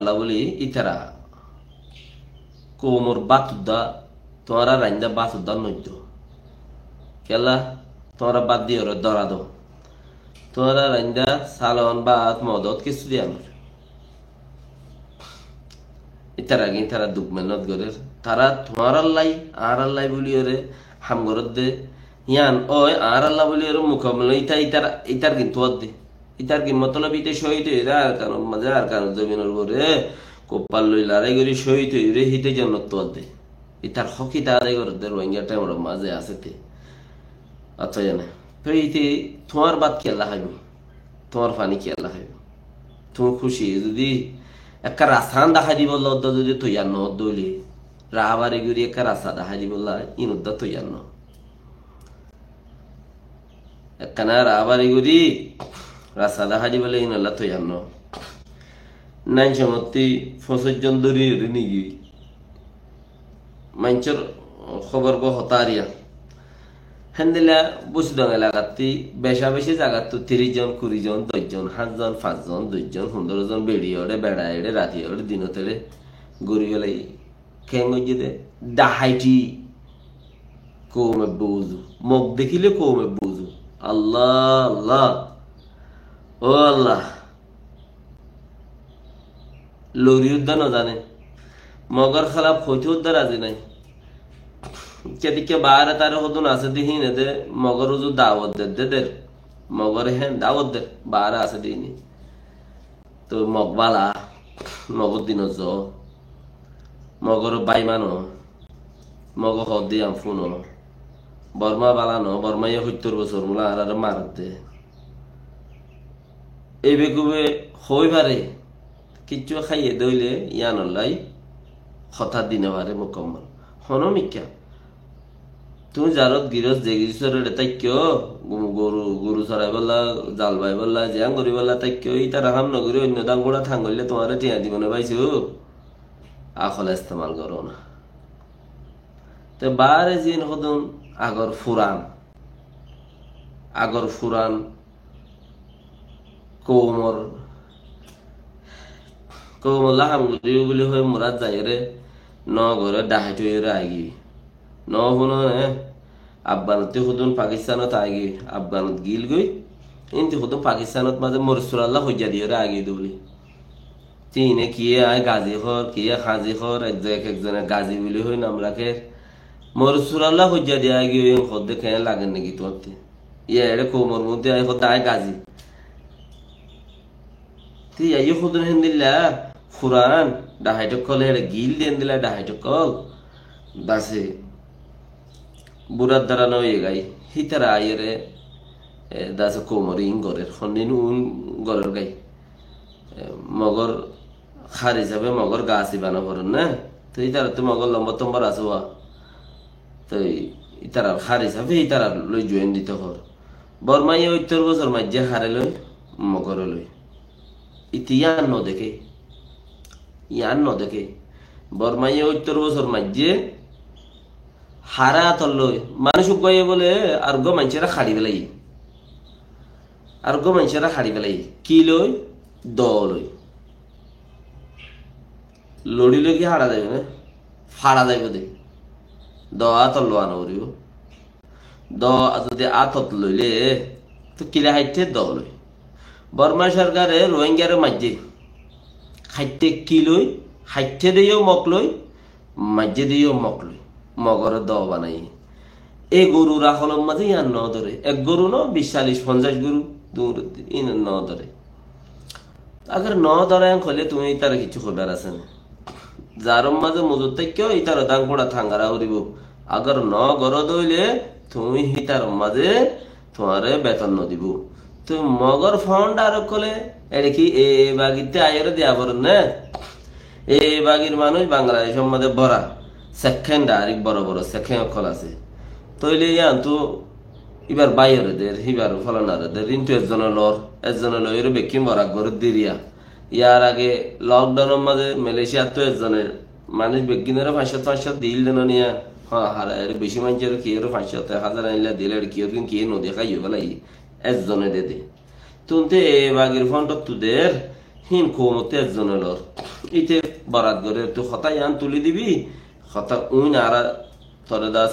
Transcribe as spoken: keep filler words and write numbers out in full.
Allah buli ítara koumor bát udda, tuáñra raindá bát udda noiddo. Kiyólla tuáñra bát diyóre dóra do. Tuáñra raindá salon, bát, modot kissú diya no. Ítara gín ítara duk mehénnot gorér. Tará tuáñrallai, añárallai buliyóre ham gorédde. Yían ói añáralla buliyóre mukammal íta, ítar, ítar gín tuadde. Ítar gín motolob íte cóhid óiyore Arkanor mazé, Arkanor zobinor uore kuppar loi larái gorí cóhid óiyore híte jonnot tuadde. Ítar hók íta adai gorédde Rohingya thaimor mazé asé te. Aññí zane. Toi íte tuáñr bát kiyólla háibo? Tuáñr faní kiyólla háibo? Tuñí kúci zodi ekká rasta hán dahái dibolla udda zodi toiyar no ódde óile, rahábari gorí ekká rasta dahái dibolla ín udda toiyar no. Ekkána rahábari gorí rasta dahái dibolla ínolla toiyar no. Nain Songottí foñsíc zon dóri eri nigiyói. Maincór hóbor gó hotá ariya. Héndilla Busidong elagattí beca beci zagattú tiríc zon, kuri zon, doc zon, háñt zon, fañs zon, dui zon, fundóro zon, beçi eçé, beça eçé, rati eçé, dinot eçé gorí félaiye. Keén goijjé dé? Dahaiti. Koum ebbe uzu. Mog dekíle koum ebbe uzu. Allah, Allah. Ó Allah. Lori udda no zane. Mogor hélaf hoitó udda razi nai. Ketikka baáre taré hodún asé dé híne dé, mogor uzu dawot dedde der. Mogore hén dawot der, baáre asé dé híne. Toi mog bála, mogor dinot zo, mogor bái mano, mogo hoódde yián fúno. Borma bála no, Bormaye hóittor bosór mula añáráre maredde. Ei begube hoói fare, kiccú háiye dé óile yíanollái hotá di no fare mukammal. Honó mikká. Tuñí zarot girós, ze girós eçé táikko, gu-, goru, goru soraibólla, zal baibólla, ziyán goríbolla táikko, ítara ham no gorí oinno dán gúra thangoille tuáñre thiañ dibo né báisu? Akol estemal goró na. Te baáre ziín hodún agor furan, agor furan koumor, koumolla ham goríbo buli hoi murat zaiyóre, no gore dahait óiyore aigiyói. No fúno né, Afganottí hodún Pakistanot aigiyói, Afganot gilgói, ínti hodún Pakistanot mazé moris suralla hoijja diyóre aigiyói dé buli. Te ine kiyé aññí gazi hoór, kiyé hazi hoór, ek, ek ekzone gazi buli hoi nam rakér. Moris suralla hoijja diya giyói, hoódde keén lager niki tuáñtte? Yá eçé koumor muúntu aññí hoódde aññí gazi. Te yá yó hodún héndilla furan, dahait ókkol eçé gil de héndilla dahait ókkol. Dase burar dara no óiye gái. Hítara aiyóre, e, dase koumor in gorér, hondin un gorér gái. E, mogor hár hísabe mogor gas iba no forer né? Te ítarattú mogor lombor tombor asé wa. Te ítarar hár hísabe ítarar loi juain dito hoór. Bormaye óittor bosór maijjé hare loi, mogore loi. Íte yían no deké. Yían no deké. Bormaye óittor bosór maijjé hare ator loi. Manúic uggúaye bóle ar uggúa maincóre haçi félaiye. Ar uggúa maincóre haçi félaiye. Ki loi? Do loi. Loçile ki haça zaibo né? Faça zaibo de. Do atot lowa no foribo. Do zodi atot loile, to kile haitte do loi. Borma sorkare Rohingyare maijje. Haitte ki loi? Haitte de yo mok loi, maijje de yo mok loi. Mogore do banaiye. E goru raholor maze yián no dore. Ek goru no, bic, calic, fonzaic goru, dur, in no dore. Agar no dore en hoile tumi itare kiccu hoibar ase na. Zaror maze mozut táikko, itare dan gura thangara foribo. Agar no goro de oile, tumi hitar maze tuáñre beton no dibo. Tui mogor fon daro kole, ere ki e bagitte aiyore diya forer ne? E bagir manuj Bangladeshor maze bora, sekken darik boro boro sekken okkol ase. Toile iyan tu ibar baiyore der, hibar folanare der, intu ezzone lor, ezzone loiyore bekkin borak gorer diriya. Yar age lockdownor maze Malaysiattú ezzone manuj begginore fañs cót fañs cót dil deno niya. Ha, hara ere beci manjore kiyore fañs cót ek házar ailla dile ere kiyor kin kiye no dekhaiyo belai. Ezzone dede. Tunte e bagir fondottu der, Hín koumottú ezzone lor. Íte borat gorer, tui hotá yián tulí dibi, hotá uín añára tore de asé